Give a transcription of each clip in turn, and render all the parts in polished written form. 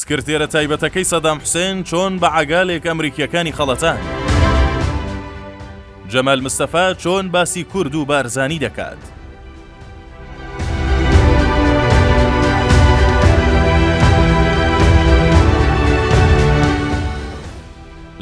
سکرتێرە تایبەتەکەی سەدام حوسێن چۆن بە عەگالێک ئەمریکییەکانی خەڵەتاند؟ جەمال مستەفا چۆن باسی کورد و بارزانی دەکات؟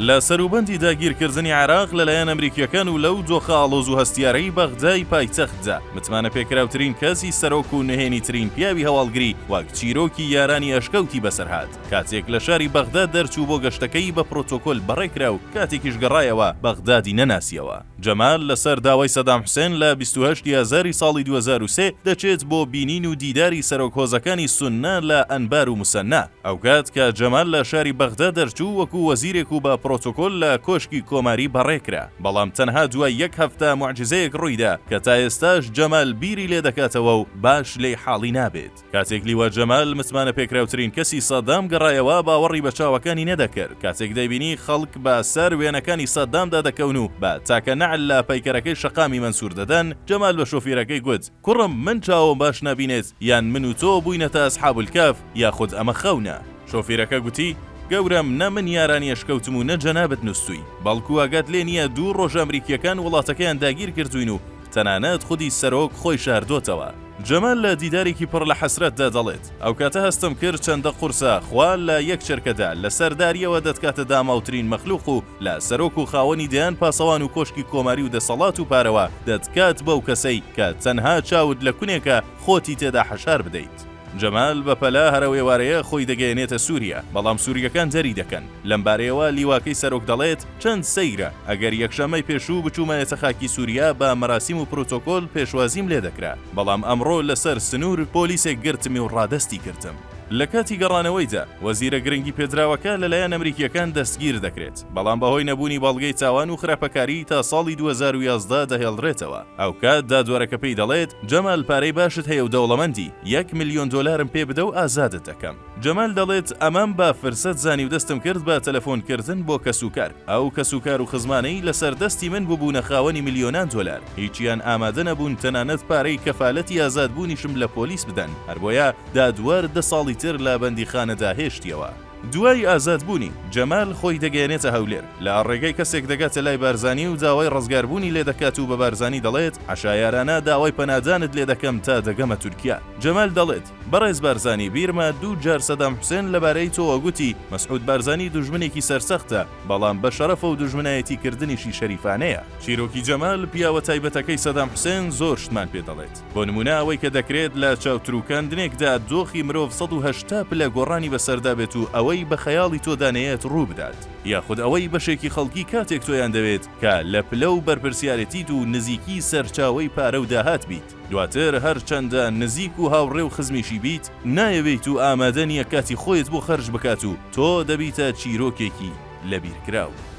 لە سەروبەندی داگیرکردنی عێراق لەلایەن ئەمریکییەکان و لەو دۆخە ئاڵۆز و هەستیارەی بەغدای پایتەختدا، متمانەپێکراوترین کەسی سەرۆک و نهێنیترین پیاوی هەواڵگری وەک چیرۆکی یارانی ئەشکەوتی بەسەرهات. کاتێک لە شاری بەغداد دەرچوو بۆ گەشتەکەی بە پرۆتۆکۆل بەڕێکرا و کاتێکیش گەڕایەوە بەغدادی نەناسیەوە. جەمال لەسەر داوای سەدام حوسێن لە 28 ی ئازاری ساڵی 2003 دەچێت بۆ بینین و دیداری سەرۆک هۆزەکانی سوننە لە ئەنبار و موسەننا. ئەوکات کە جەمال لە شاری بەغدا دەرچوو وەکو وەزیرێک و بە پرۆتۆکۆل لە کۆشکی کۆماری بەڕێکرا. بەڵام تەنها دوای یەک هەفتە موعجیزەیەک ڕوویدا کە تا ئێستاش جەمال بیری لێدەکاتەوە و باش لێی حاڵی نابێت. کاتێک لیوا جەمال متمانەپێکراوترین کەسی سەدام گەڕایەوە باوەڕی بە چاوەکانی نەدەکرد کاتێک دەیبینی خەڵک بە سەر وێنەکانی سەدامدا دەکەون و بە تاکە نەعل لە پەیکەرەکەی شەقامی مەنسور دەدەن، جەمال بە شۆفیرەکەی گوت، کوڕم من چاوم باش نابینێت یان من و تۆ بووینەتە ئەسحاب الکەف یاخود ئەمە خەونە. شۆفیرەکە گوتی، گەورەم نە من یارانی ئەشکەوتم و نە جەنابت نوستووی، بەڵکو ئاگات لێ نییە دوو ڕۆژە ئەمریکییەکان وڵاتەکەیان داگیر کردووین و تەنانەت خودی سەرۆک خۆی شاردۆتەوە. جەمال لە دیدارێکی پڕ لە حەسرەتدا دەڵێت، ئەوکاتە هەستم کرد چەندە قورسە خوا لە یەک چرکەدا لە سەردارییەوە دەتکاتە داماوترین مەخلوق و لە سەرۆک و خاوەنی دەیان پاسەوان و کۆشکی کۆماری و دەسەڵات و پارەوە دەتکات بەو کەسەی کە تەنها چاوت لە کونێکە خۆتی تێدا حەشار بدەیت. جەمال بە پەلە هەر ئەو ئێوارەیە خۆی دەگەیەنێتە سووریا، بەڵام سوورییەکان دەری دەکەن. لەمبارەیەوە لیواکەی سەرۆک دەڵێت، چەند سەیرە، ئەگەر یەکشەممەی پێشوو بچوومایەتە خاکی سووریا بە مەراسیم و پرۆتۆکۆل پێشوازیم لێدەکرا، بەڵام ئەمڕۆ لەسەر سنوور پۆلیسێک گرتمی و ڕادەستی کردم. لە کاتی گەڕانەوەیدا، وەزیرە گرنگیپێدراوەکە لەلایەن ئەمریکییەکان دەستگیر دەکرێت، بەڵام بەهۆی نەبوونی بەڵگەی تاوان و خراپەکاری تا ساڵی 2011 دەهێڵرێتەوە. ئەوکات دادوەرەکە پێی دەڵێت، جەمال پارەی باشت هەیە و دەوڵەمەندی، یەک ملیۆن دۆلارم پێ بدە و ئازادت دەکەم. جەمال دەڵێت، ئەمەم بە فرسەت زانی و دەستم کرد بە تەلەفۆن کردن بۆ کەسوکار، ئەو کەسوکار و خزمانەی لەسەر دەستی من ببوونە خاوەنی ملیۆنان دۆلار، هیچیان ئامادە نەبوون تەنانەت پارەی کەفالەتی ئازادبوونیشم لە پۆلیس بدەن، هەربۆیە دادوەر دە ساڵی تر لە بەندیخانەدا هێشتیەوە. دوای ئازادبوونی، جەمال خۆی دەگەیەنێتە هەولێر، لە ڕێگای کەسێک دەگاتە لای بارزانی و داوای ڕزگاربوونی لێدەکات و بە بارزانی دەڵێت، عەشایارانە داوای پەنادانت لێدەکەم تا دەگەمە تورکیا. جەمال دەڵێت، بەڕێز بارزانی بیرمە دوو جار سەدام حوسێن لەبارەی تۆوە گوتی، مەسعود بارزانی دوژمنێکی سەرسەختە، بەڵام بە شەرەفە و دوژمنایەتی کردنیشی شەریفانەیە. چیرۆکی جەمال، پیاوە تایبەتەکەی سەدام حوسێن زۆر شتمان پێ دەڵێت. بۆ نموونە ئەوەی کە دەکرێت لە چاوتروکاندنێکدا دۆخی مرۆڤ 180 پلە گۆڕانی بەسەردا بێت و ئەوەی بە خەیاڵی تۆدا نەیەت ڕوو بدات. یاخود ئەوەی بەشێکی خەڵکی کاتێک تۆیان دەوێت کە لە پلە و بەرپرسیارێتیت و نزیکی سەرچاوەی پارە و داهات بیت. دواتر هەرچەندە نزیک و هاوڕێ و خزمیشی بیت، نایەوێیت و ئامادە نییە کاتی خۆیت بۆ خەرج بکات و تۆ دەبیتە چیرۆکێکی لەبیرکراو.